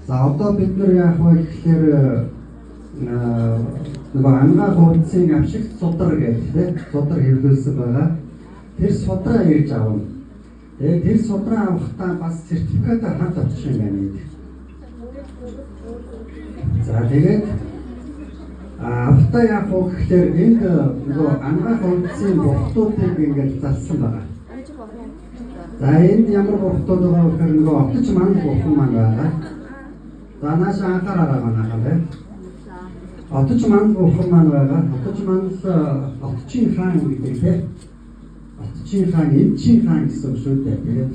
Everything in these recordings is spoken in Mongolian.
За одоо бид нар яах вэ гэхлээр нөгөө ангаа хуудсын авшигт судар гэдэг тийм судар хэвлүүлсэн байгаа. Тэр судраа ирж авна. Тэгээд тэр судраа авахдаа бас сертификатаа хамт авчих юм байна гэдэг. За тэгээд авахтаа яах вэ гэхлээр энд нөгөө ангаа хуудсын бурхтуудыг ингээд залсан байгаа. За энд ямар бурхтууд байгаа вэ гэхээр нөгөө отож манд бурхан маань байгаа. За нааш анхаараарай манайхаа тийм. Отож манд бурхан маань байгаа. Отож манд Отчийн хаан гэдэг тийм. Отчийн хаан, Эмчийн хаан гэсэн үг шүү дээ. Тэгээд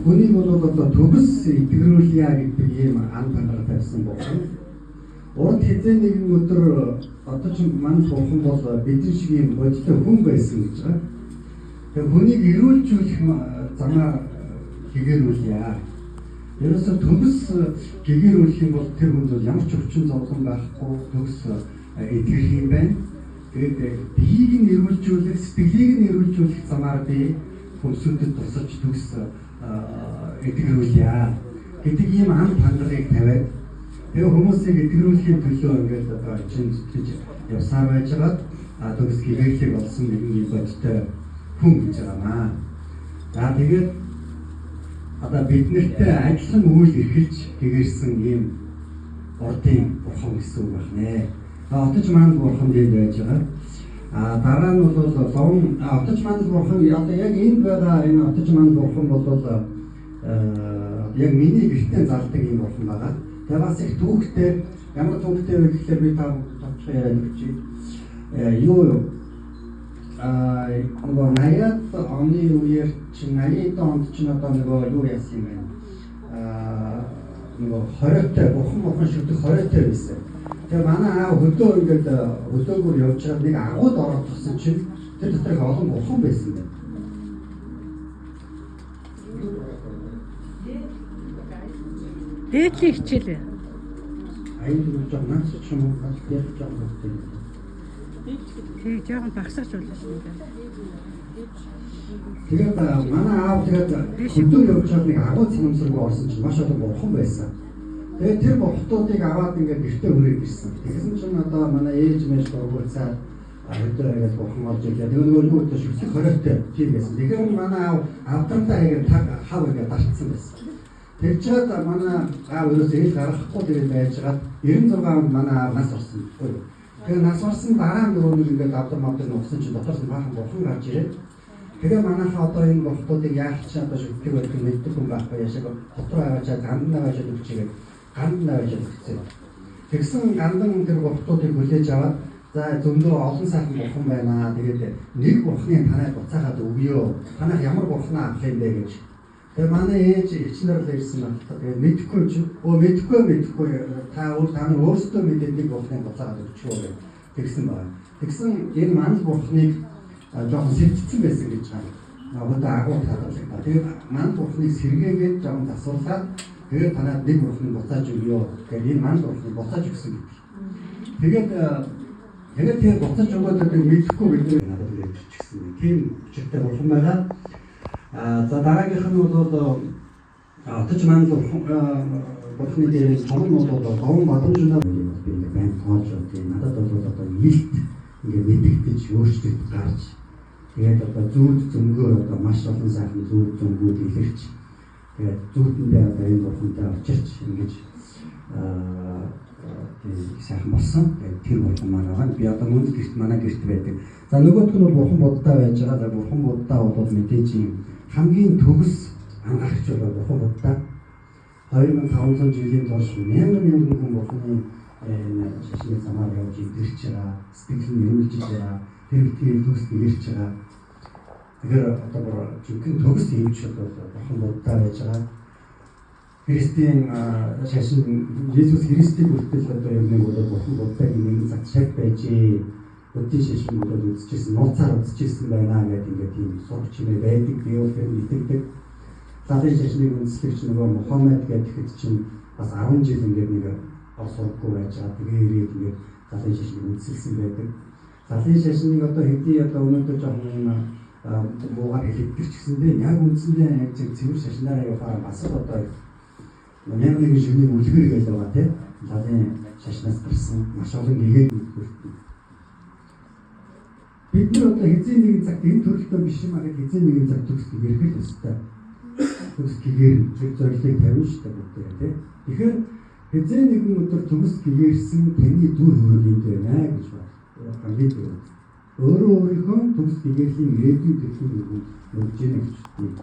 хүнийг бол одоо төгс итгэрүүлье гэдэг ийм ан тангаар тавьсан бурхан. Урд хэзээ нэгэн өдөр отож манд бурхан бол бидний шиг ийм бодиттой хүн байсан гэж байгаа. Тэгээд хүнийг эрүүлжүүлэх замаа гэгэрүүлье. Ерөөсө төгс гэгэрүүлэх юм бол тэр хүнд бол ямар ч өвчин зовлон байхгүй төгс эдгэрэх юм байна. Тэгээд биеийг нь эрүүлжүүлэх, сэтгэлийг нь эрүүлжүүлэх замаар би хүмүүсүүдэд тусалж төгс эдгэрүүлье гэдэг ийм ан тангарыг тавиад тэгээ хүмүүсийг эдгэрүүлэхийн төлөө ингээд одоо чин зүтгэж явсаар байжгаад төгс гэгэрлийг олсон нэгэн ийм бодиттой хүн гэж байгаамаа. За тэгээд одоо бид нартай адилхан үйл эрхэлж гэгэрсэн ийм урдын бурхан гэсэн үг байна. Отож манд бурхан дээр байж байгаа. А дараа нь бол ловн отож манд бурхан одоо яг энд байгаа энэ отож манд бурхан бол яг миний гэртээ залдаг ийм бурхан байгаа. Тэгээ бас их түүхтэй, ямар түүхтэй вэ гэхлээр би та товчхон яриад өгчээ. Юу нөгөө 80-аад оны үеэр чинь 80 онд чинь одоо нөгөө юу яасан юм бэ? Нөгөө хориотой бурхан шүтэх хориотой байсан. Тэгээ манай аав хөдөө ингээд хөдөөгөр явж байгаад нэг агууд ороод туссан чинь тэр дотор их олон бурхан байсан байна. Дээдлийн хичээл. Аян дөрөв жоо наач ч юм уу яг жоо хэрэгтэй. Тэг жоохон багсаач болно шүү дээ. Тэгээд манай аав тэгээд хөдөө явж байгаад нэг агуу цанамсаргүй орсон чинь маш олон бурхан байсан. Тэгээд тэр бурхтуудыг аваад ингээд гэртээ хүрээд ирсэн. Тэгсэн чинь одоо манай ээж мэж дургуйцаад хөдөө хариад бурхан олж ирлээ. Тэгээд нөгөө юу гэдэг шүтлэг хориотой тийм байсан. Тэгэхээр манай аав авдрамтай хийгээд хав ингээд дарцсан байсан. Тэгж чад манай аав ерөөсөө ил гаргахгүй тэгээд байжгаад 96 онд манай аав нас орсон. Тэгээ нас орсон дараа нөгөө нэг ингээд авдар мавдар нухсан чинь дотоос нь баахан бурхан гарч ирээд тэгээ манайхаа одоо энэ бурхтуудыг яах чинь одоо шүтдэг байдаг мэддэг хүн байхгүй яшиг хот руу аваачаад гандан аваачаад өгчээгээд гандан аваачаад өгсөн. Тэгсэн гандан тэр бурхтуудыг хүлээж аваад за зөндөө олон сайхан бурхан байна. Тэгээд нэг бурхны танай буцаагаад өгье. Танайх ямар бурхнаа авах юм бэ гэж. Тэгээ манай ээж эгчнэр л ирсэн байна. Тэгээд мэдэхгүй чи өө мэдэхгүй та өөр та нар өөрсдөө мэдээд нэг бурхныг буцаагаад өгчөө гэх тэгсэн байна. Тэгсэн энэ манд бурхныг жоохон сэртцсэн байсан гэж байна. Нөгөө агуу таалагдаа. Тэгээд манд бурхныг сэргээгээд жоохон засуулаад тэгээд танад нэг бурхныг буцааж өгье. Тэгээд энэ манд бурхныг буцааж өгсөн гэдэг. Тэгээд тэгээд тэр буцааж өгөөд одоо мэдэхгүй бид надад ирж чигсэн. Тийм учиртай бурхан байгаа. За дараагийнх нь бол отож манд бурхны дээр том нь бол ловн бадамжнаар би ингээ байн тоолж байна. Надад бол одоо илт ингээ мэдэгдэж өөрчлөлт гарч тэгээд одоо зүүд зөнгөөр одоо маш олон сайхан зүүд зөнгүүд илэрч тэгээд зүүдэндээ одоо энэ бурхантай очирч ингэж их сайхан болсон. Тэгээд тэр бурхан маань байгаа. Би одоо мөн гэрт манай гэрт байдаг. За нөгөөх нь бол бурхан буддаа байж байгаа. За бурхан буддаа бол мэдээж юм хамгийн төгс анхаарч байгаа бурхан буддаа 2500 жилийн турш мянган мянган хүн бурханы энэ шашны замаар явж идэрч байгаа, сэтгэл нь эрүүлж байгаа, тэр битгий төгс гэрч байгаа. Тэгэхээр одоо бүр жинхэнэ төгс эмч бол бурхан буддаа байж байгаа. Христийн шашин Иесус Христийг хүртэл одоо юм нэг бол бурхан буддагийн нэгэн цаг шаг байжээ. Буддийн шашин бол үзчихсэн, нууцаар үзчихсэн байна гэдэг ингээд тийм сурч чимээ байдаг. Би бол тэр итгэдэг. Залын шашныг үндэслэгч нөгөө Мухаммед гэдэг чинь бас 10 жил ингээд нэг ор сурггүй байж байгаа. Тэгээ ирээд ингээд залын шашныг үндэслэсэн байдаг. Залын шашныг одоо хэдий одоо өнөөдөр жоохон юм муугаар хэлэгдэх ч гэсэндээ яг үндсэндээ яг цэвэр шашнаараа явахаар бас л одоо 1001 шөнийн үлгэр гэж байгаа тийм лалын шашнаас гарсан маш олон гэгээг нэгдүгüрт. Бид нар одоо хэзээ нэгэн цагт энэ төрөлтөө биш юм а гэхэд хэзээ нэгэн цаг төгс гэгэрэх л ёстой. Төгс гэгэрнэ. Тэр зорилгыг тавина шүү дээ бүгдээрээ тийм. Тэгэхээр хэзээ нэгэн өдөр төгс гэгэрсэн таны дүр хөрөг энд байна гэж байна. Хамгийн түрүүнд. Өөрөө өөрийнхөө төгс гэгэрлийн ирээдүйн төрлийн өргөнд мөрөж гэнэ гэж байна.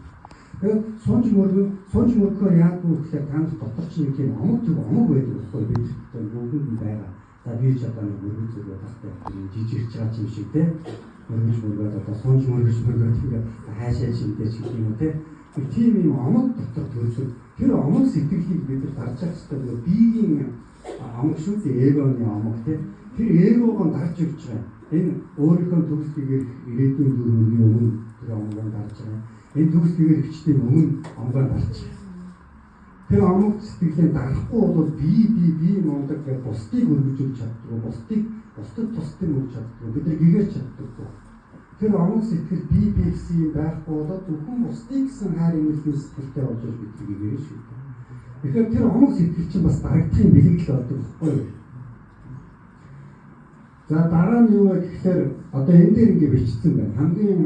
Тэгээд сунж мөргөн, сунж мөргөхөөр яадаг вэ гэхээр та нар дотор чинь нэг тийм омог төг омог байдаг байхгүй бид одоо бүгдэнд нь байгаа. За би ч одоо нэг мөргөж зүрх тахтай жижигч байгаа юм шиг те. Мөргөж мөргөөд одоо сунж мөргөж мөргөөд ингээ хайшаа чимтэй ч гэх юм уу те. Нэг тийм юм омог дотор төрдөг. Тэр омог сэтгэлийг бид нар дарж явах хэрэгтэй. Нөгөө биеийн омог шүү дээ, эгоны омог те. Тэр эгогоо дарж өгч байгаа. Энэ өөрийнхөө төгс гэгэрх ирээдүйн дүр өргөний өмнө тэр омгоо дарж байгаа. Энэ төгс гэгэрхчдийн өмнө омгоо дарж байгаа. Тэр омог сэтгэлээ дарахгүй бол би мундаг гэж бусдыг өргөж өгч чаддгүй, бусдыг бусдад тусдыг өгч чаддгүй, бид нар гэгэрч чаддаггүй. Тэр омог сэтгэл би гэсэн юм байхгүй болоод зөвхөн бусдыг гэсэн хайр инэрлэлийн сэтгэлтэй болж бид нар гэгэрнэ шүү дээ. Тэгэхээр тэр омог сэтгэл чинь бас дарагдахын бэлэгдэл болдог байхгүй юу? За дараа нь юу вэ гэхээр одоо энэ дээр ингэ бичсэн байна. Хамгийн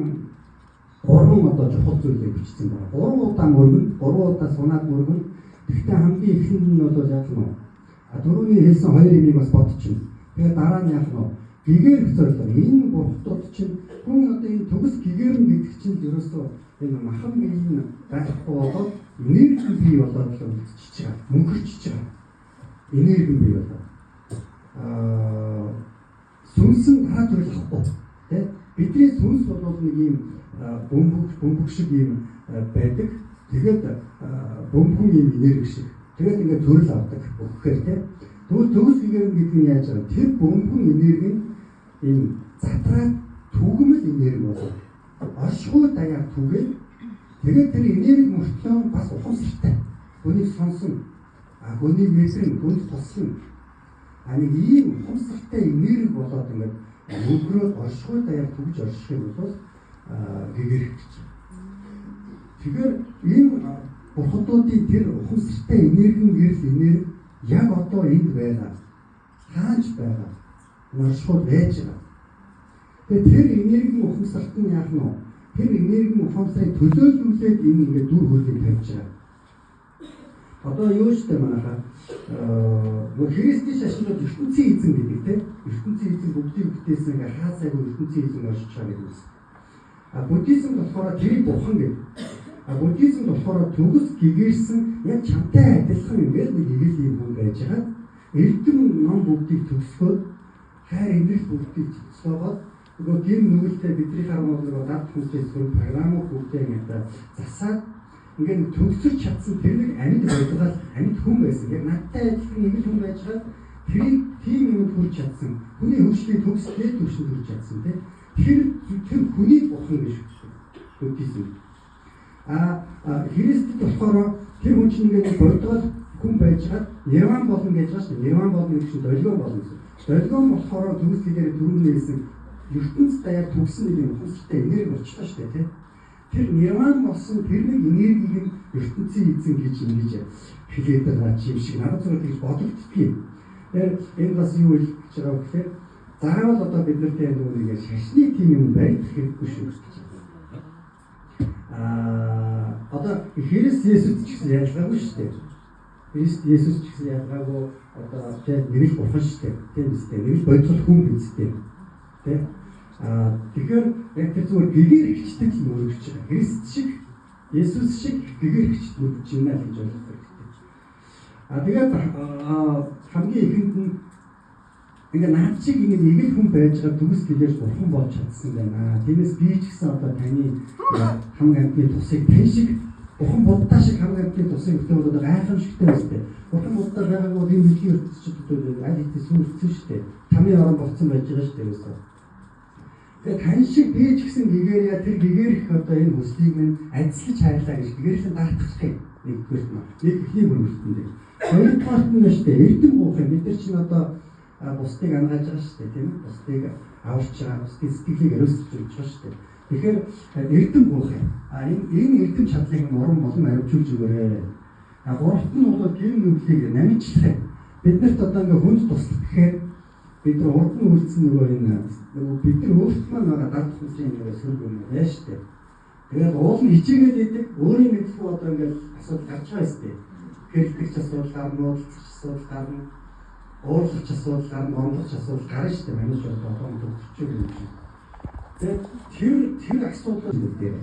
гурван одоо чухал зүйлийг бичсэн байна. 3 удаа мөргөн, 3 удаа сунаад мөргөн. Тэгэхдээ хамгийн ихэнд нь бол яах нь вэ? А түрүүний хэлсэн хоёр юмыг бас бодчихно. Тэгээ дараа нь яах нь вэ? Гэгэрх зорилго. Энэ бурхтууд чинь хүн одоо энэ төгс гэгэрнэ гэдэг чинь ерөөсөө энэ махан бие нь байхгүй болоод энерги бий болоод л үлдчихэж байгаа. Мөнхөрчиж байгаа. Энерги бий болоод. Сүнс нь дараа төрөл авахгүй тий. Бидний сүнс бол нэг ийм бөмбөг шиг ийм байдаг. Тэгээд бөмбөгөн ийм энерги шиг. Тэгээд ингээд төрөл авдаг өгөхээр тий. Тэгвэл төгс гэгэрнэ гэдэг нь яаж байгаа вэ? Тэр бөмбөгөн энерги нь ийм задраад түгмэл энерги болоод оршихуй даяар түгээд тэгээд тэр энерги мөртлөө бас ухамсартай. Хүнийг сонсон, хүнийг мэдрэн, хүнд туслан нэг ийм ухамсартай энерги болоод ингээд мөнгөрөөд оршихуй даяар түгж орших юм бол гэгэрэх гэж. Тэгэхээр ийм бурхадуудын тэр ухамсартай энергийн гэрэл энерги яг одоо энд байгаа. Хаанч байгаа. Оршихуйд байж байгаа. Тэгээд тэр энергийн ухамсарт нь яах нь вэ? Тэр энергийн ухамсарыг төлөөлүүлээд энэ ингээд дүр хөргийг тавьж байгаа. Одоо юу штэ манайхаа нөгөө Христийн шашинд бол ертөнцийн эзэн гэдэг тийм ертөнцийн эзэн бүгдийг бүтээсэн ингээ хаа сайгүй ертөнцийн эзэн оршиж байгаа гэдэг үс. А буддизмд болохоор тэрийг бурхан гэдэг. А буддизмд болохоор төгс гэгэрсэн яг чамтай адилхан ингээл нэг эгэл юм хүн байж байгаа. Эрдэм ном бүгдийг төгсгөөд хайр инрэл бүгдийг цоцлоогоод нөгөө гин нүгэлтэй бидний хармал нөгөө дад хүнсээ сүр програмууд бүгдээ ингээд засаад ингээд төгсөж чадсан тэр нэг амьд байдгаал амьд хүн байсан. Яг надтай адилхан нэг л хүн байж байгаа. Тэрийг тийм юмд хүрч чадсан. Хүний хөгжлийн төгс дээд түвшинд хүрч чадсан тийм. Тэр хүнийг бурхан гэж хэлдэг. Буддизм. А Христэд болохоор тэр хүн чинь ингээд бодгоол хүн байж байгаад нирван болно гэж байгаа шүү дээ. Нирван болно гэж чинь долгион болно гэсэн. Долгион болохоор төгс гэхээр түрүүний хэлсэн ертөнц даяар төгсөн нэг юм ухамсартай энерги болчихлоо шүү дээ тийм. Тэр нирван болсон тэр нэг энергийг нь ертөнцийн эзэн гэж ингэж хэлээд байгаа юм шиг надад зүгээр тэгж бодогддгийг. Тэгэхээр энэ бас юу хэлэх гэж байгаа вэ гэхээр заавал одоо бид нартэй нөгөө нэг шашны тийм юм баригдах хэрэггүй шүү гэж байна. Одоо Христ Есүс ч гэсэн ялгаагүй шүү дээ. Христ Есүс ч гэсэн ялгаагүй одоо тийм нэг л бурхан шүү дээ. Тийм биз дээ. Нэг л бодгол хүн биз дээ. Тийм. Тэгэхээр яг тэр зүгээр гэгэрхчдэг л мөргөж байгаа. Христ шиг, Есүс шиг гэгэрхчд мөргөж байна л гэж ойлгох хэрэгтэй. Тэгээд хамгийн ихэнд нь ингээ наад шиг ингээ нэг л хүн байж байгаа төгс гэлээр бурхан болж чадсан байна. Тиймээс би ч гэсэн одоо таны хамаг амьтны тусыг тань шиг бурхан буддаа шиг хамаг амьтны тусыг өгтөө одоо гайхамшигтай байна. Бурхан буддаа байгаагүй бол энэ дэлхийн ертөнцид одоо аль хэдийн сүрцэн шүү дээ. Тамийн орон болцсон байж байгаа шүү дээ ерөөсөө. Тэгээд тань шиг би ч гэсэн гэгэрья тэр гэгэрх одоо энэ хүслийг минь адислаж хайрлаа гэж гэгэрлэн даатгах юм. Нэгдүгээрт нь. Нэг эхний мөргөлтөн дээр. Хоёрдугаарт нь шүү дээ. Эрдэм гуух юм. Бид нар чинь одоо бусдыг ангааж байгаа шүү дээ, тийм ээ? Бусдыг аварч байгаа, бусдын сэтгэлийг ариусгаж өгч байгаа шүү дээ. Тэгэхээр эрдэм гуух юм. Энэ эрдэм чадлыг нь уран болон аривжуулж өгөөрэй. А гуравт нь бол гэр нүглийг намжлах. Биднэрт одоо ингээ хүнд туслах гэхээр бид нар урд нь үлдсэн нөгөө энэ нөгөө бид нар өөрсдөө маань байгаа дард хүмүүсийн нөгөө сөрөг юм байна шүү дээ. Тэгээд уул нь хичээгээд идэг өөрийн мэдхгүй одоо ингээд асуудал гарч байгаа юм шүү дээ. Хэрэгтгэж асуудал гарна, нуудлах асуудал гарна, уурлах асуудал гарна, гомдох асуудал гарна шүү дээ. Манай ч одоо төгсөж юм чинь. Тэгээд тэр асуудал дээр.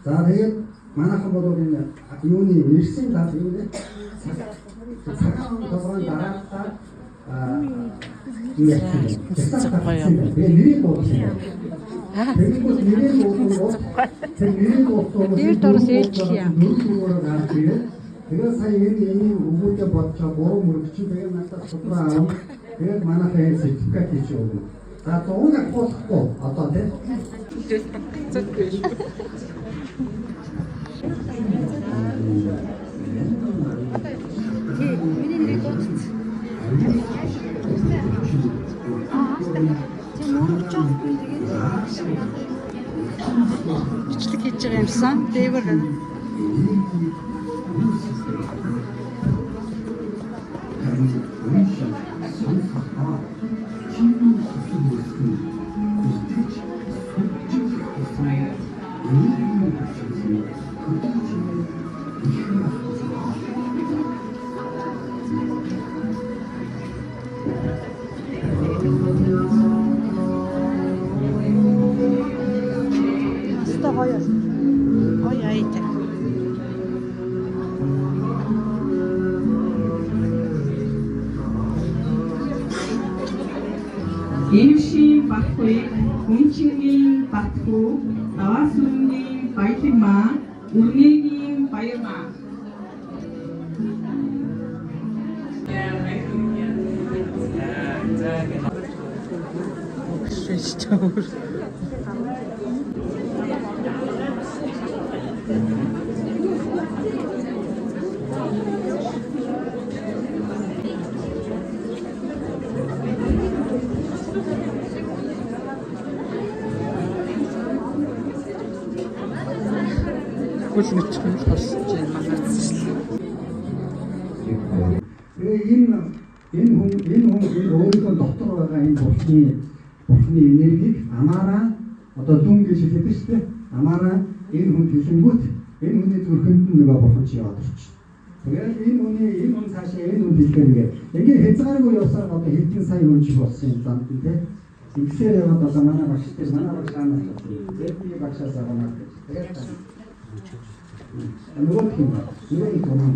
За тэгээд манайхан бол энэ юуны нэрсийн даа юу нэ? Цагаан толгойн дараалал тэгээ нэрийг дуулсан юм. Тэгэнгүүт нэрийг дуулсан тэр нэрийг дуулсан Дээр доороос ээлжлэе. Тэгээ сая энэ ийм өгүүлдэ бодчоо 3 мөрөгч тэгээ надад судраа аав. Тэгээд манайхаа энэ сертификат хийж өгнө. За 100 авахгүй одоо тий. Тий, миний нэрийг дуудсан. Тийм мөрөж байгаа юм тэгээд бичлэг хийж байгаа юмсан. Дээвэр Хаста гоё. Гоё аятай. Эвшийн Батхуй, Хүнчингийн Батхүү, Даваасүрэнгийн Баялагмаа, Үрнээгийн Баярмаа. Шиш чавар. Гүл мэт болсон чинь манай зүсэл. Тэгээ энэ хүн энэ өөрийнхөө дотор байгаа энэ бурхны энергийг амаараа одоо дүн гэж хэлдэг шүү дээ. Амаараа энэ хүн хэлэнгүүт энэ хүний зүрхэнд нь нөгөө бурхан чи яваад ирчих. Тэгээд энэ хүний энэ хүн цаашаа энэ хүн хэлэхээр ингээ хязгааргүй явсаар одоо хэдэн сая хүн чи болсон юм замд нь тий. Ингэсээр яваад одоо манай багш дээр манай багш аанаас болсон. Тэгээд би багшаас авна гэж. Тэгээд нөгөө юм байна. Нөгөө юм.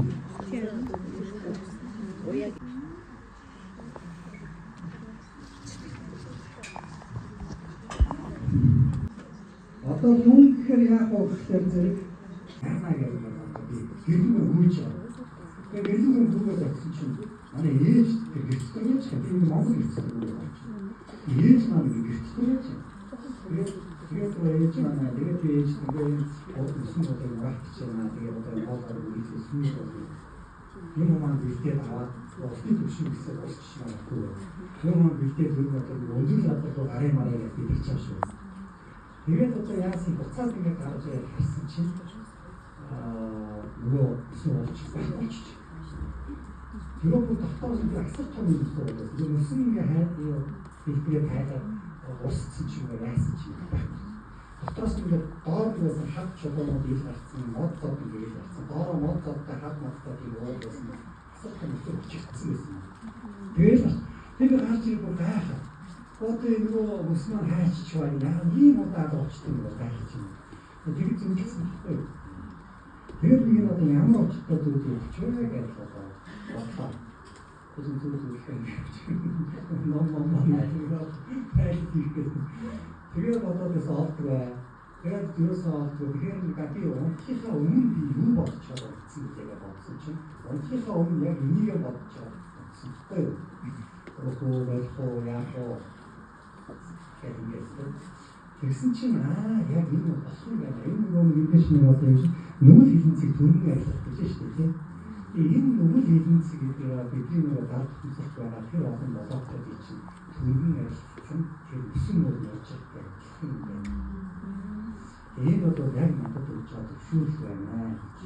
Одоо дүн гэхээр яах вэ гэхээр зэрэг яана гэж байна. Би гэрлүүгээр гүйж байгаа. Тэгээ гэрлүүгээр гүйгээд очсон чинь манай ээж тэр гэрцтэй яаж юм. Би Монгол гэрцтэй гүйгээд очсон. Ээж маань гэрцтэй яаж юм. Тэгээд ээж маань тэгээд би ээж тэгээ өсөн бодог багтж байна. Тэгээд одоо боолоор гүйж сүүл болов. Юм маань бэлдээд аваад улсын түвшин гэсэн улсч магадгүй. Юм маань бэлдээд зүрх одоо өндөр лавлаг руу гарын мараа гэж бэлдэж байгаа шүү. Тэгээд одоо яасан буцаад ингээд гарч ирээд харсан чинь нөгөө өсөн болж болчих. Тэгээ бүр дотоос ингээд асар том юм болоо. Тэгээ өсөн ингээд хайд юу бэлдээд хайгаад усцсан ч юм уу яасан ч юм байхгүй. Дотоос ингээд доор байсан хад чулуунууд ил гарцсан, мод зод ингээд ил гарцсан. Доороо мод зодтой хад модтой тийм уул байсан. Асар том өсөр өчигдсэн байсан. Тэгээд тэр гарч ирэх бүр гайхаа. Одоо нөгөө мөс маань хайчч байна. Яа ийм удаад очтой юм бол гайхаж юм. Тэр зүгэлсэн байхгүй. Тэгээд би энэ одоо ямар очтой зүйл өгч вэ гэж одоо бодлоо. Хүсэн зүйл өгөх юм. Ном ном ном байж тийхээс. Тэгээд бодоод байсан олдгүй. Тэгээд юусоо олдгүй. Тэгэхээр нэг би унтахынхаа өмнө би юу бодож байгаа гэсэн гэж бодсон чинь унтахынхаа өмнө яг энийгээ бодож байгаа гэсэн байхгүй юу? Рухуу, байх уу, яах уу гэх ингээд. Тэгсэн чинь яг энэ болох юм байна. Энэ нөгөө нэг нэг одоо юм шиг нүгэл хилэнцгийг төрөн арилгах гэж шүү дээ тийм. Энэ нүгэл хилэнцэг гэдэг бидний нөгөө дард хүсэлт байгаа тэр олон болоотойд чинь төрөн арилгах нь тэр өсөн мөр болж байгаа гэх юм байна. Энэ бол яг надад өгч байгаа төвшүүрэл байна гэж.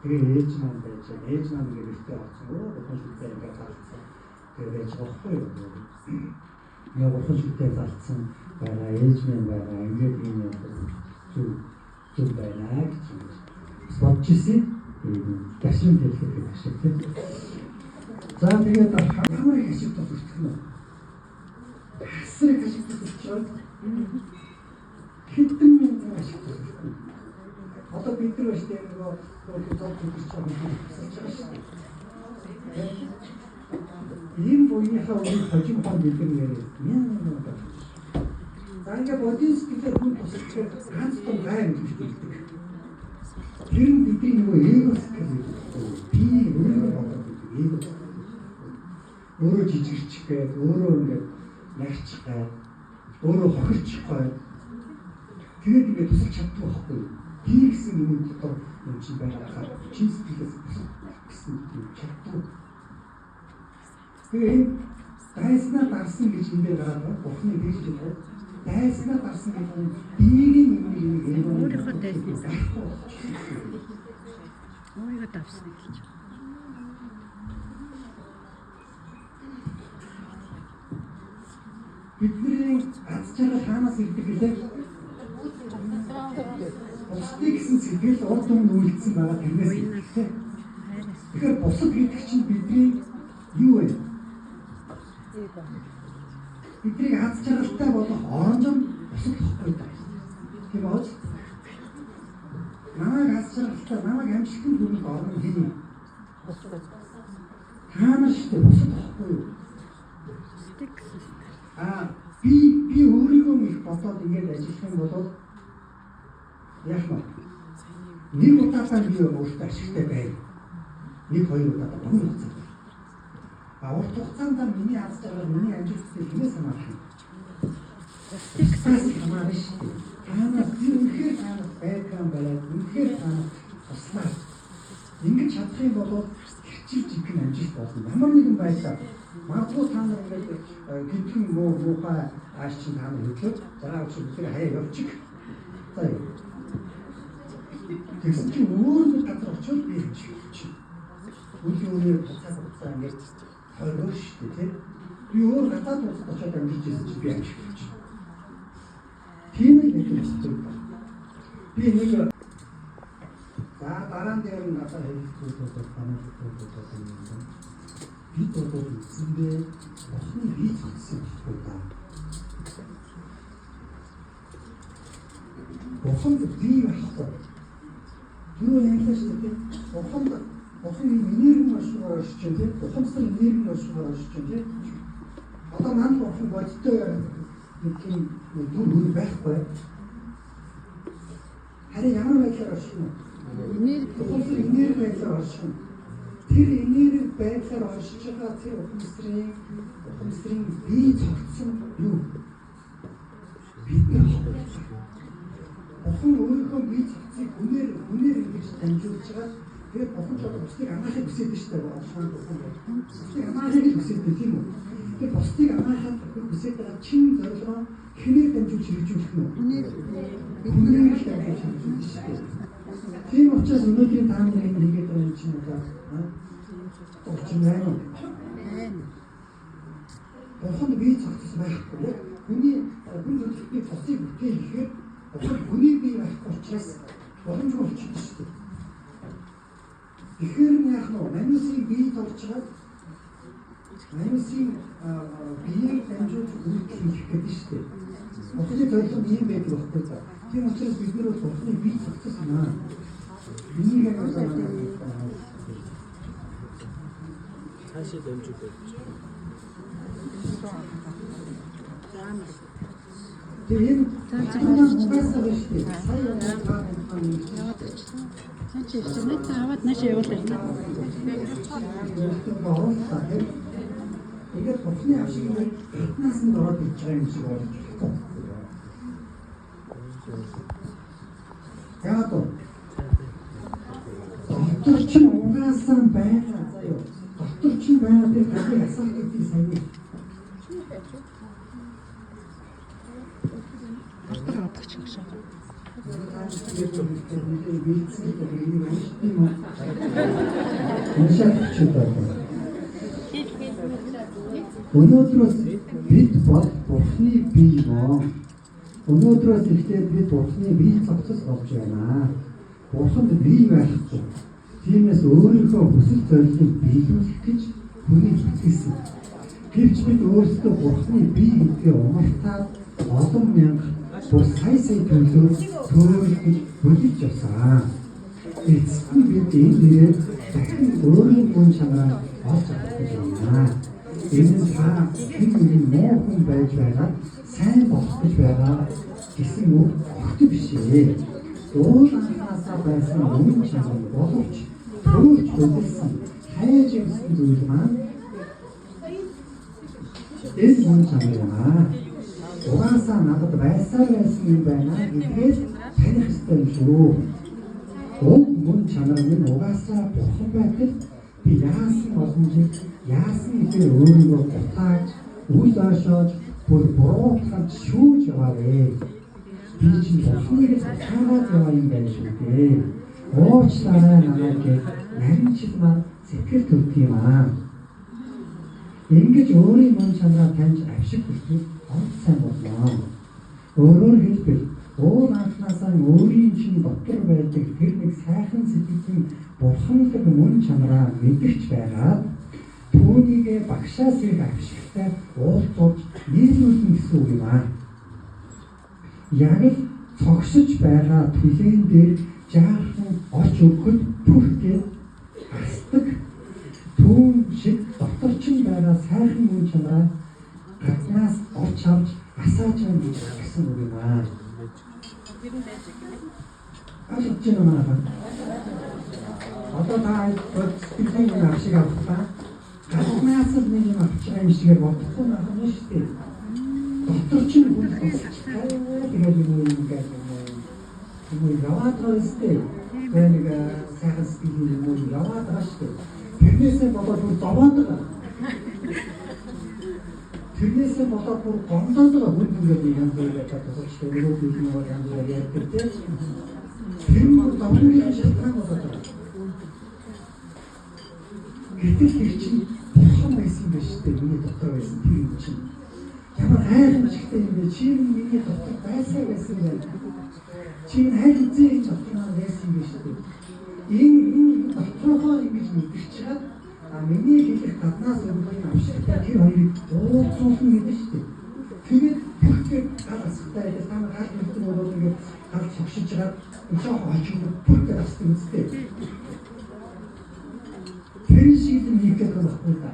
Тэгээ ээж маань байж байгаа. Ээж маань ингээд гэртээ орсон. Өө бурхан шүлтэй ингээд залцсан. Тэгээ байж байгаа байхгүй юу? Ингээ бурхан шүлтэй залцсан байгаа. Ээж маань байгаа. Ингээд ийм зүг зүг байна гэж бас бодож ирсэн. Тэгээд дашин хэлэх гэдэг шиг тийм. За тэгээд ямар их ашиг тус өртөх нь вэ? Асар их ашиг тус өртөж байгаа. Хэдэн мянган ашиг тус өртөх. Одоо бид нар шүү дээ нөгөө зов зүгэрч байгаа хүн тусалж байгаа шүү дээ. Энэ буйныхаа үгийг хожим хон бид нар нэрээ мянган мянган. За ингээ бодийн сэтгэлээр хүн тусалж ганц том гай гэж хэлдэг. Тэр нь бидний нөгөө эго сэтгэл гэдэг. Би өөрийгөө бодоод байдаг эго. Өөрөө жижигэрчих гээд, өөрөө ингээд нарчих гээд, өөрөө хохирчих гээд тэгээд ингээд тусалж чаддаг байхгүй юу? Би гэсэн юм дотор юм чинь байгаа чин сэтгэлээс гэсэн юм чаддаг. Тэгээ энэ дайснаа дарсан гэж энэ дээр гараад байна. Бурхны дийж байна. Дайснаа дарсан гэдэг нь биеийн юм эго өөрийнхөө дайснаас өөрийгөө давсан гэж. Бидний аз жаргал хаанаас ирдэг гэлээ? Бусдыг гэсэн сэтгэл урд өмнө үйлдсэн байгаа тэрнээс ирдэг. Тэгэхээр бусад гэдэг чинь бидний юу вэ? Бидний аз жаргалтай болох оронжон бусад ихгүй даа. Тийм үү? Намайг аз жаргалтай, намайг амжилтанд хүргэх орон хэн юм? Та нар шүү дээ, бусад ихгүй юу? Аа би өөрийгөө их бодоод ингэж ажиллах юм бол яах вэ? Нэг удаадаа би өөртөө ашигтай байв. Нэг хоёр удаадаа богино хугацаанд. А урт хугацаанд миний аз жаргал, миний амжилттай хинээс хамаарах юм? Бусдаас хамаарна шүү дээ. Танаас би үнэхээр танаас байдгаа бариад, үнэхээр танаас туслаа. Ингэж чадах юм бол хэрчил жинхэнэ амжилт болно. Ямар нэгэн байдлаар магадгүй та нар ингээд гинтхэн муу муухай ааш чинь та нар хөдлөөд за өчигдөр бид хаяа явчих. За тэгсэн чинь өөр нэг газар очиод би амжилт. Үлийн өөрөөр буцаа ингээд хойгоо шүү дээ, тийм. Би өөр гадаад улсад очиод амжилт хийсэн чинь би амжилт. Тийм л нэг юм байна. Би нэг за дараа нь дээр надад хэлэх зүйл бол танай зүйл юм. Бид бол үндсэндээ Бурхны бие зогссон байхгүй да. Бурханд бие байхгүй. Юу ярьлаа шүү дээ. Бурханд Бурхан энерги оршихоор оршиж байна тийм. Ухамсар энерги оршихоор оршиж байна тийм. Одоо нанд бурхан бодиттой нэг тийм дүр хөр байхгүй. Харин ямар байдлаар орших юм? Энерги ухамсар энерги байдлаар орших юм. Тэр энерги байдлаар оршиж байгаа тэр ухамсарын бие цогцсон юу? Бид нар байхгүй. Бурхан өөрийнхөө бие цогцыг хүнээр ингэж дамжуулж байгаа. Тэгээд бурхан ч одоо бусдыг амаахыг хүсэж шүү дээ. Бурхан бурхан бол. Бусдыг амаахыг хүсэж тийм үү? Тэгээд бусдыг амаахад хүсэж байгаа чин зорилгоо хинээр дамжуулж хэрэгжүүлэх нь үү? Хүнээр л дамжуулж хэрэгжүүлнэ шүү дээ. Тийм учраас өнөөдрийн та нарын энэ хийгээд байгаа юм чинь одоо орчин байна уу? Бурханд бие цогцос байхгүй. Яг хүний хүн төрөлхтний цусыг бүтээн гэхээр бурхан хүний бие байхгүй учраас боломжгүй болчихсон шүү дээ. Тэгэхээр нь яах нь вэ? Манусын бие зурж байгаа. Манусын биеийг дамжуулж үйлдэл хийх гэдэг шүү дээ. Бурханы зорилго нь ийм байдаг байхгүй за. Тийм учраас бид нар бол Бурханы бие цогцос юм аа. Энийг яг цаашаа дамжуулаад. Тэгээ энэ угаасаа байна шүү дээ. Сая та яваад очсон. Цаа чи ирсэн. Наа аваад наашаа явуулаа. Тэгээд Бурхны авшиг нэг хатнаас нь ороод ирж байгаа юм шиг болж байна. Яг уу. Дотор чинь угаасаа байгаа заяа. Дотор чинь байгаа тэр гадны асаах гэдгийг сайн. Дотор одогч гэж. Бэлдсэн энийг уншдаг юм уу? Уншаад өгч байна. Өнөөдрөөс бид бол Бурхны бие юм. Өнөөдрөөс эхлээд бид Бурхны бие цогцос болж байна. Бурханд бие байхгүй. Тиймээс өөрийнхөө хүсэл зорилгыг биелүүлэх гэж хүнийг бүтээсэн. Гэвч бид өөрсдөө Бурхны бие гэдгээ умартаад олон мянга бүр сая сая төрлөөр төөрөлдөж бүлэж явсан. Эцэст нь бид энэ дээрээ дахин өөрийн мөн чанараа олж авах гэж байна. Энэ нь та хэн нэгэн муу хүн байж байгаа сайн болох гэж байгаа гэсэн үг огт биш ээ. Уул анхнаасаа байсан мөн чанар боловч төрүүлж бүлсэн хайж явсан зүйл маань энэ мөн чанар юм аа. Угаасаа надад байсаар байсан юм байна гэдгээс таних ёстой юм шүү. Уг мөн чанар минь угаасаа бурхан байтал би яасан олон жил яасан ихээр өөрийгөө гутааж, үл ойшоож, бүр буруутгаж шүүж яваа вэ? Би чинь бурхныг л гутаагаад яваа юм байна шүү дээ. Уучлаарай намайг гэж наримчил маань сэтгэл төрдөг юм аа. Ингэж өөрийн мөн чанараа таньж авшиг хүртэл онц сайн болно. Өөрөөр хэлбэл уул анхнаасаа өөрийн чинь дотор байдаг тэр нэг сайхан сэтгэлийн бурханлаг мөн чанараа мэдэрч байгаад түүнийгээ багшаас ирэх авшигтай уулзуулж нийлүүлнэ гэсэн үг юм аа. Яг л цогсож байгаа түлэн дээр жаахан олж өгөхөд пүрхгээд асдаг түүн шиг дотор чинь байгаа сайхан мөн чанараа гаднаас олж авч асааж байна гэж гэсэн үг юм аа. Ойлгож байна уу манайхан? Одоо та сэтгэлийн юм авшиг авах гаднаас л нэг юм авч байгаа юм шигээр бодохгүй байх нь шүү дээ. Дотор чинь хүн тэгээд юм ингээд юм яваад байгаа шүү дээ. Тэгээ нэг сайхан сэтгэлийн юм яваад байгаа шүү дээ. Тэрнээсээ болоод бүр зовоод байгаа. Тэрнээсээ болоод бүр гомдоод байгаа хүн ингээд янз бүрээр ячаад тусалж тэгээ нөгөө бид нөгөө янз бүрээр ярьдаг тийм. Тэр нь бүр зовлонгийн шалтгаан болоод байгаа. Гэтэл тэр чинь бурхан байсан байх шүү дээ. Миний дотор байсан тэр юм чинь. Ямар гайхамшигтай юм бэ? Чи миний дотор байсаар байсан юм байна. Чи аль хэзээ энэ дотор маань байсан юм бэ шүү дээ. Энэ доторхоо ингэж мэдэрч чад а миний хэлэх гаднаас өгөх юм авшигтай тэр хоёрыг уулзуулна гэдэг шүү дээ. Тэгээд бүрхгээд гал асахтай ажил та нар гал мэддэг бол ингээд гал цогшиж байгаа жоохон олж бүрхгээд асдаг үстэй. Тэр шиг юм хийх гэдэг байхгүй да.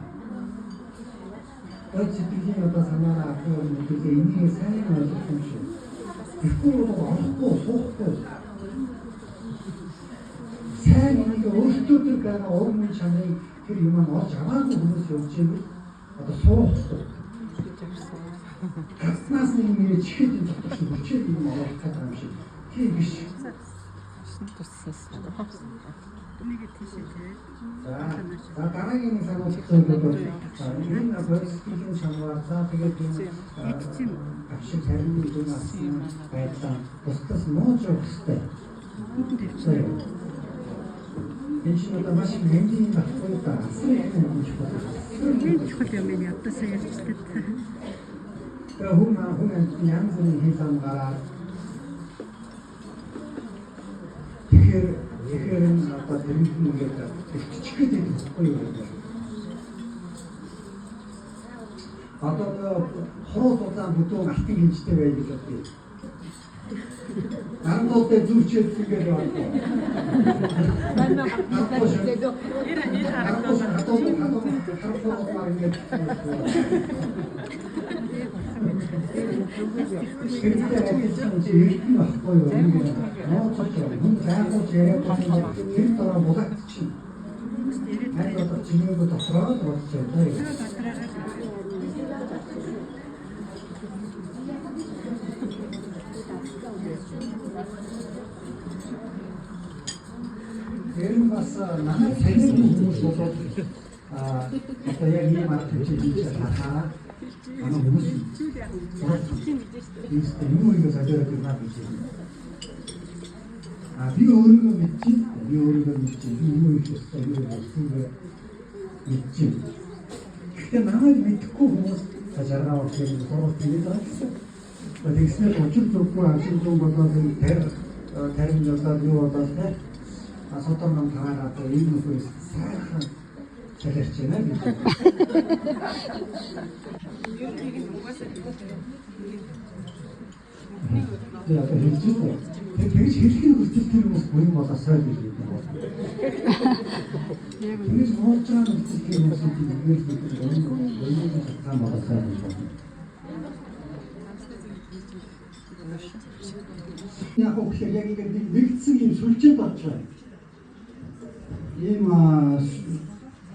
Бод сэтгэлийн одоо санаараа авах юм гэдгээ энийг сайн ойлгох юм шүү. Тэгэхгүй бол орохгүй, суухгүй. Сайн энийг өөртөө тэр байгаа ур мөн чанарыг тэр юм нь олж аваагүй хүмүүс явж ивэл одоо суухгүй. Гаднаас нэг юм ирээд чихээд энэ дотор шиг хүчээд юм оруулах гэдэг юм шиг. Тийм биш. За дараагийн нэг сануулсан бол энэ бодис сэтгэлийн чанараар за тэгээд энэ авшиг харины дүн авсан байдлаа бусдаас нууж явах хэрэгтэй. Энэ чинь одоо маш их хэмжээний багхгүй да. Асар их юм чухал. Энэ чухал юм байна. Одоо сая ярьчлаа. Тэгээ хүн хүн янз бүрийн хэл ам гараад тэгэхээр энэ одоо тэрнийх нь ингээд бэлтчих гээд байдаг байхгүй юу? Одоо хуруу дулаан бүдүүн алтан гинжтэй бай гэж бодъё. Нарангуудаа зүвчээд тэгээд байна. Хэрэгтэй ажилласан чи эрдэнэ байхгүй юу? Ингээд нууцж хүн гайхуулж яриад байсан тэр дороо булаагдчихна. Харин одоо чимээгүй дотроо л бодож байна. Тэр нь бас манай танил хүмүүс болоод одоо яг ийм арга хэмжээ хийж харахаараа манай хүмүүс ийм юм ингэ солиороод байна гэж. А би өөрийгөө мэдчихэв. Би өөрийгөө мэдчихэв. Би юу хийх ёстой, юу хийх мэдчихэв. Гэхдээ намайг мэдэхгүй хүмүүс жаргаа болохоор сургууль тэгээд байгаа гэсэн. Тэгснээр учир зүггүй амшин зүүн болоод энэ тарин болоод юу болоод те асуудал ном тараагаад энэ нөхөр сайхан салирч байна гэж. Тэгээ одоо хэлж байна. Тэр тэгж хэлхийн хүртэл тэр хүмүүс буян болоосой гэж бид нар байна. Тэгж муулж байгаа хүртэл тэр хүмүүсийг эдгээр бид буян шалтгаан болоосой гэж байна. Яг үгээр яг ингэ нэгдсэн юм сүлжээнд орж байгаа. Ийм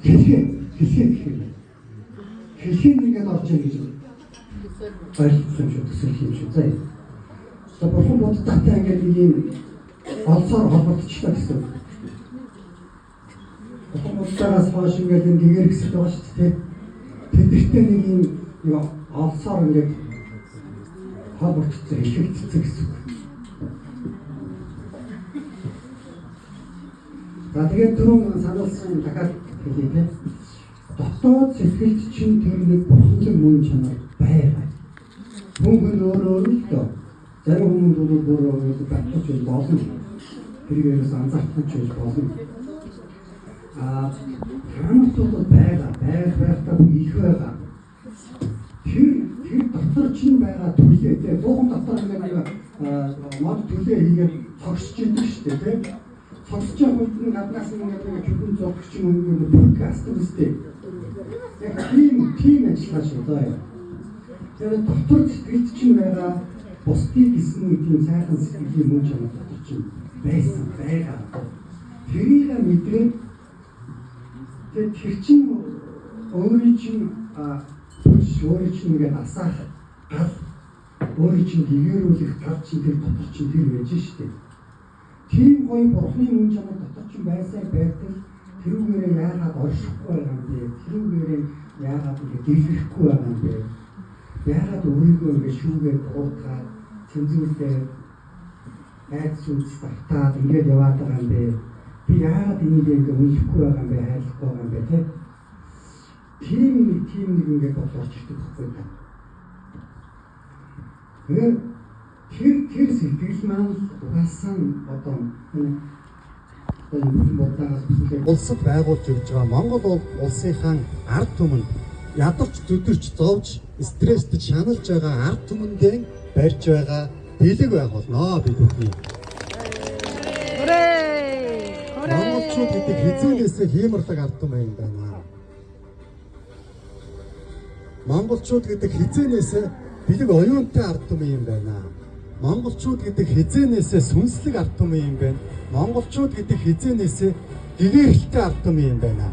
хэлхээ гэх юм. Хэлхээ нэгэд орж ийн гэж ойлгох юм шүү, төсөөлөх юм шүү. За. За бурхан буддаатай ингээд нэг ийм олцоор холбогдчихлоо гэсэн. Бурхан буддаагаас хойш ингээд энэ гэгэр хэсэгт байгаа шүү дээ. Тэдэртээ нэг ийм нэг олцоор ингээд холбогдчихсон, хэлхэгдсэн гэсэн үг. За тэгээд түрүүн сануулсан дахиад хэлье те. Дотоод сэтгэлд чинь тэр нэг бурханлаг мөн чанар байгаа. Хүн өөр өөр л доо. Зарим хүмүүс бол бүр байхгүй ч болно. Тэрийг ерөөс анзаарахгүй ч болно. А танарт бол байгаа, байх байхдаа их байгаа. Тэр дотор чинь байгаа түлээ те. Буухан дотор ингээд нэг мод түлээ хийгээд цогсож идэг шүү дээ те. Цогсож явах үед нь гаднаас ингээд нэг чүдэн зогч юм ингээд бүрх астдаг үстэй. Яг тийм ажиллагаа шүү даа. Тэгээд дотор сэтгэлд чинь байгаа бусдыг гэсэн нэг тийм сайхан сэтгэлийн мөн чанар дотор чинь байсан байгаа. Тэрийг мэдрээд тэгээд тэр чинь өөрийн чинь өөрийн чинь ингээд асаах гал өөрийн чинь гэгэрүүлэх гал чинь тэр дотор чинь тэр байж штеп. Тийм гоё бурхны мөн чанар дотор чинь байсаар байтал тэрүүгээрээ яагаад оршихгүй байгаа юм бэ? Тэрүүгээрээ яагаад ингэ дэлгэрхгүй байгаа юм бэ? Яагаад өөрийгөө ингэ шүүгээд буруутгаад цензуурлээ айдас үдс давтаад ингээд яваад байгаа юм бэ? Би яагаад энийг ингэ үнэлэхгүй байгаа юм бэ? Хайрлахгүй байгаа юм бэ? Тэ? Тийм нэг ингээд бодол орж ирдэг байхгүй та. Тэгээд тэр сэтгэл маань угаасан одоо энэ бодоогоос бүсэлээ улсад байгуулж өгж байгаа Монгол улсынхаа ард түмэнд ядарч зүдэрч зовж стресст шаналж байгаа ард түмэндээ барьж байгаа бэлэг байх болно бид бүхний. Монголчууд гэдэг хизээлээсээ хиймэрлэг ард түмэн юм байна. Монголчууд гэдэг хизээлээсээ бэлэг оюунтай ард түмэн юм байна. Монголчууд гэдэг хизээнээсээ сүнслэг ард түмэн юм байна. Монголчууд гэдэг хизээнээсээ гэгэрэлтэй ард түмэн юм байна.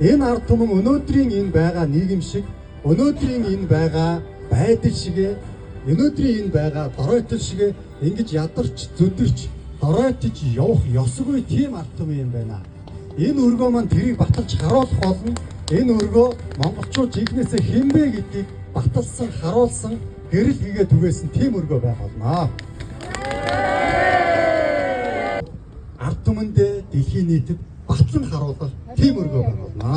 Энэ ард түмэн өнөөдрийн энэ байгаа нийгэм шиг, өнөөдрийн энэ байгаа байдал шигэ, өнөөдрийн энэ байгаа доройтол шигэ ингэж ядарч, зүдэрч, доройтож явах ёсгүй тийм ард түмэн юм байна. Энэ өргөө маань тэрийг баталж харуулах болно. Энэ өргөө монголчууд жинхнээсээ хэн бэ гэдгийг баталсан, харуулсан гэрэл хийгээ түгээсэн тийм өргөө байх болно. Ард түмэндээ дэлхийн нийтэд батлан харуулах тийм өргөө байх болно.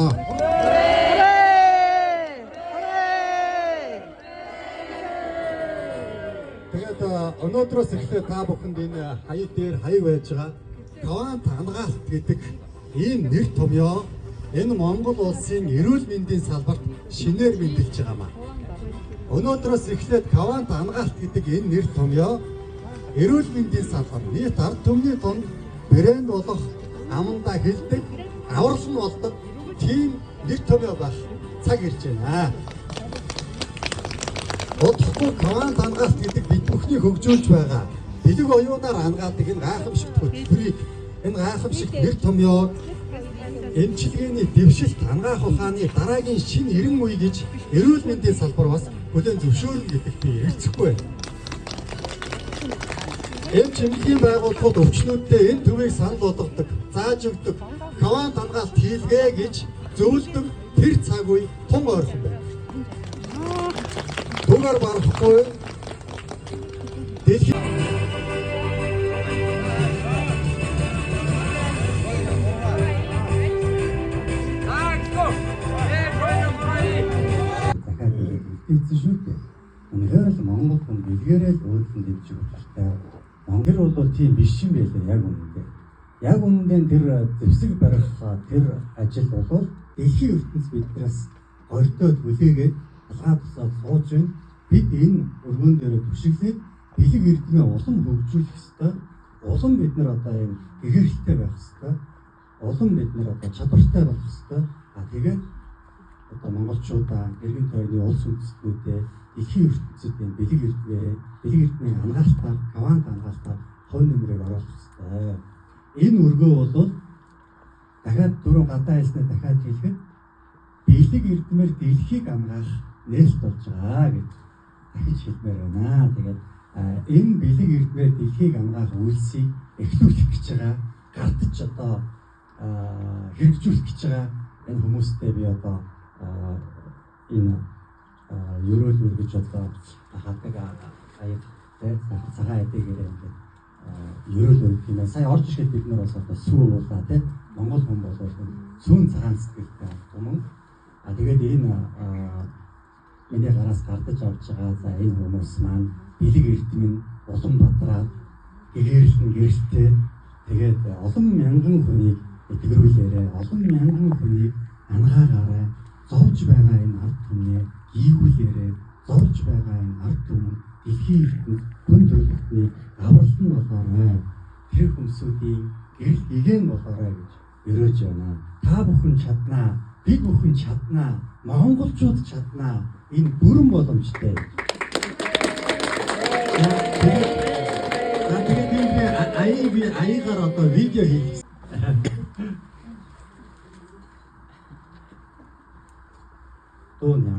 Тэгээд өнөөдрөөс эхлээд та бүхэнд энэ хаяг дээр хаяг байж байгаа Квант ангаалт гэдэг ийм нэр томьёо энэ Монгол улсын эрүүл мэндийн салбарт шинээр мэндэлж байгаа маа. Өнөөдрөөс эхлээд Квант ангаалт гэдэг энэ нэр томьёо эрүүл мэндийн салбар нийт ард түмний дунд брэнд болох амандаа хилдэг, аврал нь болдог тийм нэр томьёо байх цаг ирж байна. Удахгүй Квант ангаалт гэдэг бид бүхний хөгжүүлж байгаа бэлэг оюунаар ангаадаг энэ гайхамшигт хөтөлбөрийг, энэ гайхамшигт нэр томьёог эмчилгээний дэвшилт ангаах ухааны дараагийн шинэ 90 үе гэж эрүүл мэндийн салбар бас хүлээн зөвшөөрнө гэдэгт би эргэлзэхгүй байна. Эмч эмнэлгийн байгууллагууд өвчнүүддээ энэ төвийг санал болгодог, зааж өгдөг, Квант ангаалт хийлгээ гэж зөвлөдөг тэр цаг үе тун ойрхон байна. Түгээр барахгүй дэлхийн хийсэн шүү дээ. Үнэхээр л Монгол хүн бэлгээрээ л өөдлөн дэмжих учиртай. Тэр бол тийм биш юм байлаа яг үнэндээ. Яг үнэндээ тэр зэвсэг барих тэр ажил бол дэлхийн ертөнц биднээс гордоод хүлээгээд алгаа тусаад сууж байна. Бид энэ өргөн дээр түшиглээд бэлэг эрдмээ улам хөгжүүлэх ёстой. Улам бид нар одоо ийм гэгэрэлтэй байх ёстой. Улам бид нар одоо чадвартай болох ёстой. А тэгээд одоо монголчуудаа эргэн тойрны улс үндэстнүүдээ дэлхийн ертөнцид энэ бэлэг эрдмээ, бэлэг эрдмийн ангаалтаар, квант ангаалтаар хувь нэмрийг оруулах ёстой. Энэ өргөө бол дахиад дөрөв гадаа хэлснээр дахиад хэлэхэд бэлэг эрдмээр дэлхийг ангаах нээлт болж байгаа гэж дахиж хэлмээр байна. Тэгээд энэ бэлэг эрдмээр дэлхийг ангаах үйлсийг эхлүүлэх гэж байгаа, гардаж одоо хэрэгжүүлэх гэж байгаа энэ хүмүүстэй би одоо энэ ерөөл өргөж одоо хадаг аяг тэ цагаан эдгээр ингээд ерөөл өргөх юм байна. Сая орж ирэхэд бид нар бас одоо сүү уулаа тэ Монгол хүн бол сүүн цагаан сэтгэлтэй түмэн. А тэгээд энэ миний гараас гардаж авч байгаа за энэ хүмүүс маань бэлэг эрдэм нь улам бадраад гэрэл нь гэрэлтэй тэгээд олон мянган хүнийг итгэрүүлээрэ, олон мянган хүнийг ангаагаарай, зовж байгаа энэ ард түмнээ гийгүүлээрэ, зовж байгаа энэ ард түмэн дэлхийн ертөнц хүн төрөлхтний аврал нь болоорой. Тэр хүмүүсүүдийн гэрэл игээн болоорой гэж өрөөж байна. Та бүхэн чаднаа, бид бүхэн чаднаа, монголчууд чаднаа. Энэ бүрэн боломжтой. За тэгээд энэ аяа би аягаар одоо видео хийх. Дуу нэ.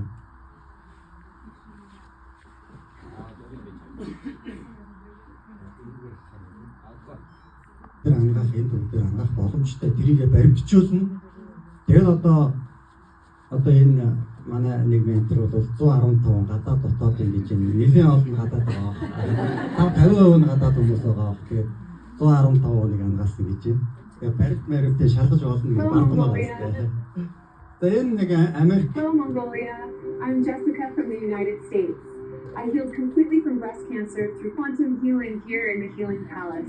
Тэр ангаах энэ төв дээр ангаах боломжтой тэрийгэ баримтжуулна. Тэгээд одоо энэ манай нэг ментор бол 115 гадаад дотоод юм гэж энэ нэлийн олон гадаад байгаа. 50% нь гадаад хүмүүс байгаа. Тэгээд 115-ыг ангаасан гэж байна. Тэгээд баримт маримтыг шалгаж олно гэж бардам байгаа юм. За энэ нэг Америк. Hello Mongolia. I'm Jessica from the United States. I healed completely from breast cancer through quantum healing here in the Healing Palace.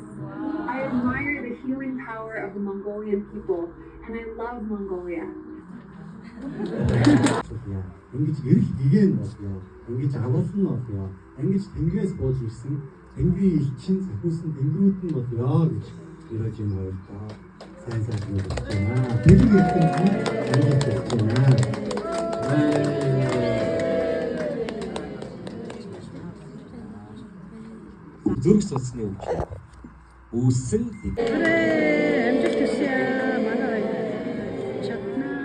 I admire the healing power of the Mongolian people, and I love Mongolia. Ингэж гэрэл гэгээн болёо. Ингэж аврал нь болёо. Ингэж тэнгэрээс бууж ирсэн тэнгэрийн элчин захиусан тэнгэрүүд нь болёо гэж өрөөж энэ хоёртоо сайн сайхан болж байна. Бэлэг эрдэм ингэж болж байна. Зүрх судасны өвч үүссэн. Амжилт хүсье. Манай чаднаа.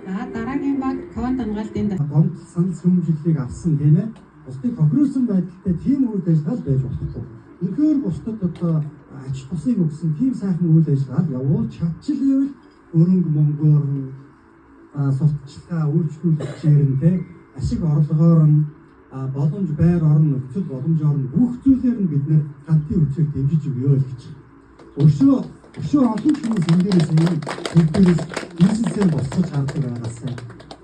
За дараагийн баг квант ангаалтын гомдол санал сүмжлэлийг авсан тийм ээ. Бусдыг тохируулсан байдалтай тийм үйл ажиллагаа байж болохгүй. Үнэхээр бусдад одоо ач тусыг өгсөн тийм сайхан үйл ажиллагаа явуул чадчихлээвэл өрөнгө мөнгөөр нь сурталчилгаа үйлчлүүлэгчээр нь тийм ашиг орлогоор нь боломж байр орон нөхцөл боломжоор нь бүх зүйлээр нь бид нэр гантын хүчээр дэмжиж өгье л гэж. Өшөө олон хүмүүс энэ дээрээс энэ зүйлдээрээс бизнесээ босгож гардаг байгаасай.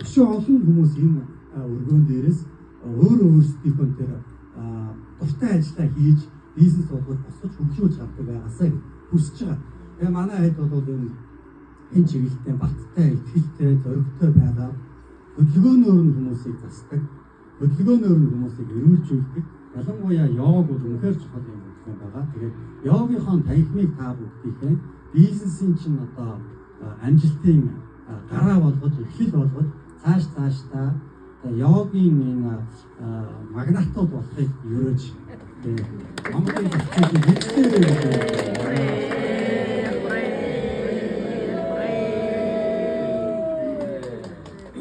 Өшөө олон хүмүүс энэ өргөөн дээрээс өөрөө өөрсдийнхөө тэр дуртай ажлаа хийж бизнес болгож босгож хөгжүүлж гардаг байгаасай гэж хүсэж байгаа. Тэгээ манай хэд бол энэ чиглэлтэй баттай, итгэлтэй, зоригтой байгаа. Хөдөлгөөнөөр нь хүмүүсийг засдаг, хөдөлгөөнөөр нь хүмүүсийг эрүүлжүүлдэг. Ялангуяа йог бол үнэхээр чухал юм байгаа. Тэгээд йогийнхоо танхимыг та бүгдийнхээ бизнесийн чинь одоо амжилтын гараа болгож, эхлэл болгож цааш цаашдаа йогийн энэ магнатууд болохыг ерөөж Монголын зах зээлийн хэрэгцээгээр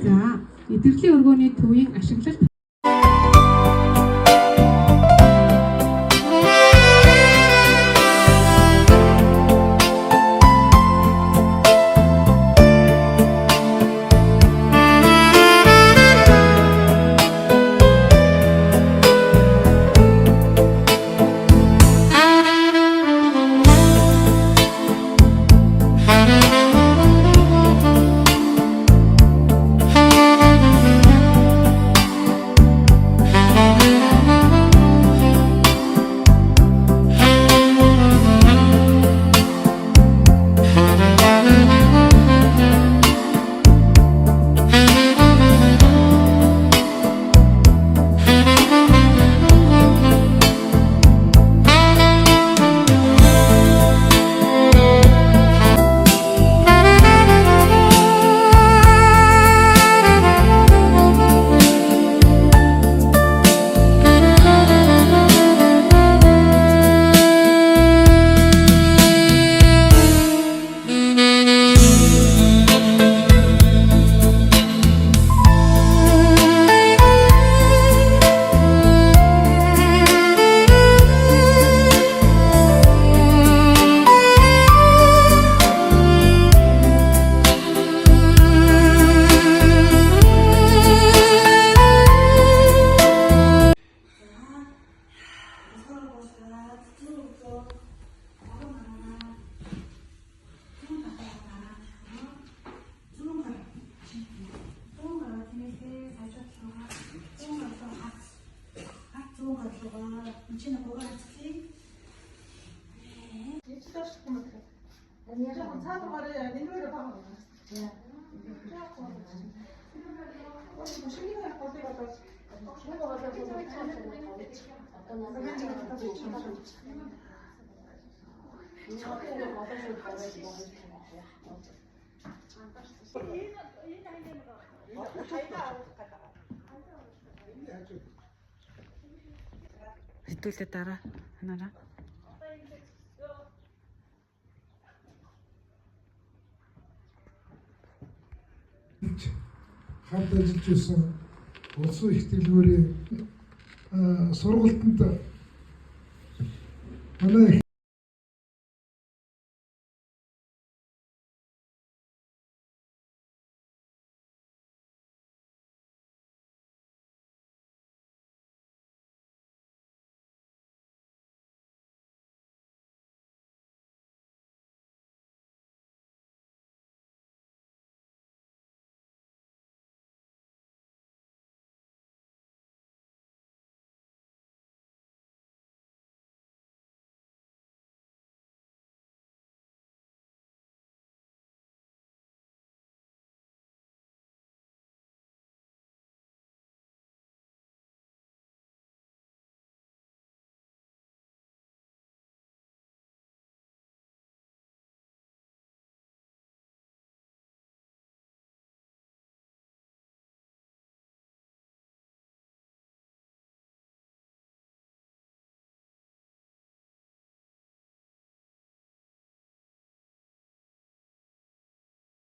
За, идэрлийн өргөөний төвийн ашиглалт Хэдүүлээ дараа ханаараа. Хамт ажиллаж байсан улсын их дэлгүүрийн сургалтанд манай